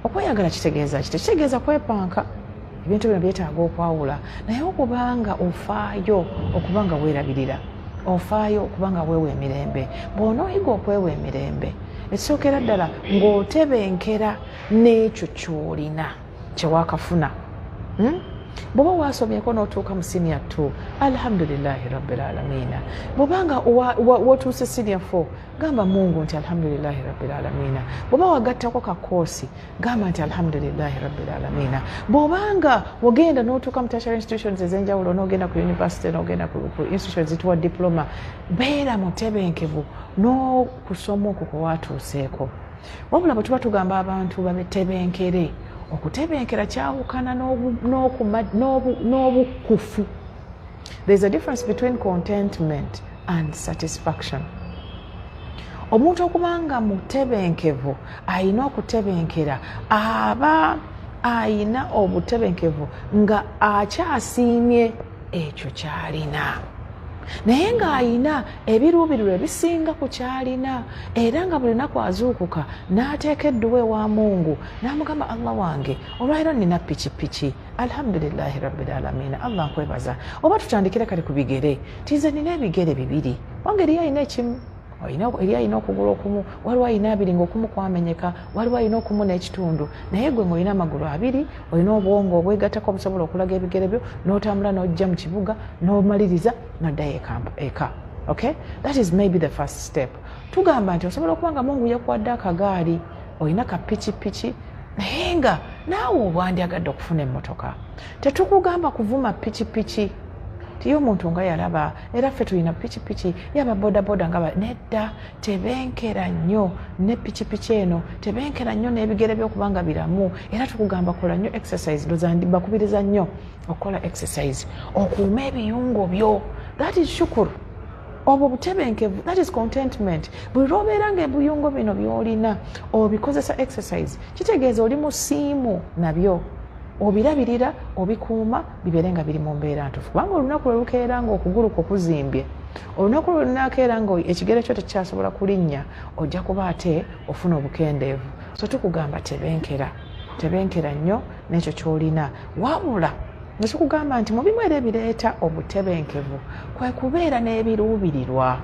Okweyagala kitegeeza ki? Tekitegeeza kwepanka. Ebintu bino byetaaga okwawula, naye okubanga ofaayo, okubanga weerabirira, ofaayo okubanga weewa emirembe. Bw'onooyiga okwewa emirembe, ekisookera ddala ng'otebenkera n'ekyo ky'olina kyewakafuna. Bw'oba wasomyeko n'otuuka mu senior 2, alhamdulillahi rabbil alamina. Bw'obanga wotuuse senior 4, gamba Mungu nti alhamdulillahi rabbil alamina. Bw'oba wagattako kakoosi, gamba nti alhamdulillahi rabbil alamina. Bw'obanga wogenda n'otuuka mu tertiary institutions ez'enjawulo, n'ogenda ku university, n'ogenda ku institutions zituwa diploma, beera mutebenkevu n'okusoma okwo kwe watuuseeko. Wabula bwe tuba tugamba abantu babetebenkere, okutebenkera kyawukana n'obukufu. There is a difference between contentment and satisfaction. Omuntu okubanga mutebenkevu, ayina okutebenkera, aba ayina obutebenkevu nga akyasiimye ekyo kyalina, naye ng'ayina ebiruubirirwa ebisinga ku kyalina, era nga buli lunaku azuukuka n'ateeka edduwa ewa Mungu n'amugamba, "Allah wange, olwaliro nina pikipiki, alhamdulillahi rabbil alamina, Allah nkwebaza." Oba tutandikire kale ku bigere, tinze nina ebigere bibiri, wange eriyo ayina ekimu, eri alina okugulu okumu, waliwo alina abiri ngaokumu kwamenyeka, waliwo alina okumu n'ekitundu, naye gwe ngaolina amagulu abiri, olina obwongo obwegattako obusobola okulaga ebigere byo, n'otambula n'ojja mu kibuga, n'omaliriza n'oddayo eka. Okay, that is maybe the first step. Tugamba nti osobola okuba nga Mungu yakuwadde akagaali, olina ka pikipiki, naye nga naawe obwandyagadde okufuna emmotoka. Tetukugamba kuvuma pikipiki tiyo omuntu nga yalaba, era ffe tulina pikipiki yaba bodaboda nga nedda. Tebenkera nnyo ne pikipiki eno, tebenkera nnyo n'ebigere byokubanga biramu. Era tukugamba kola nnyo exercise, bakubiriza nnyo okukola exercise, okuuma ebiyungo byo. That is shukuru, obwo butebenkevu, that is contentment. Buli lwobeera nga ebiyungo bino byolina obikozesa exercise, kitegeeza oli musiimu nabyo, obirabirira, obikuuma bibeere nga biri mu mbeera ntuufu, kubanga olunaku lwe lukeera nga okugulu kwo kuzimbye, olunaku lwe lunakeera nga ekigere kyo tekyasobola kulinnya, ojja kuba ate ofuna obukendeevu. So tukugamba tebenkera, tebenkera nnyo n'ekyo kyolina. Wabula nekikugamba nti mu bimu era ebireeta obutebenkevu kwe kubeera n'ebiruubirirwa.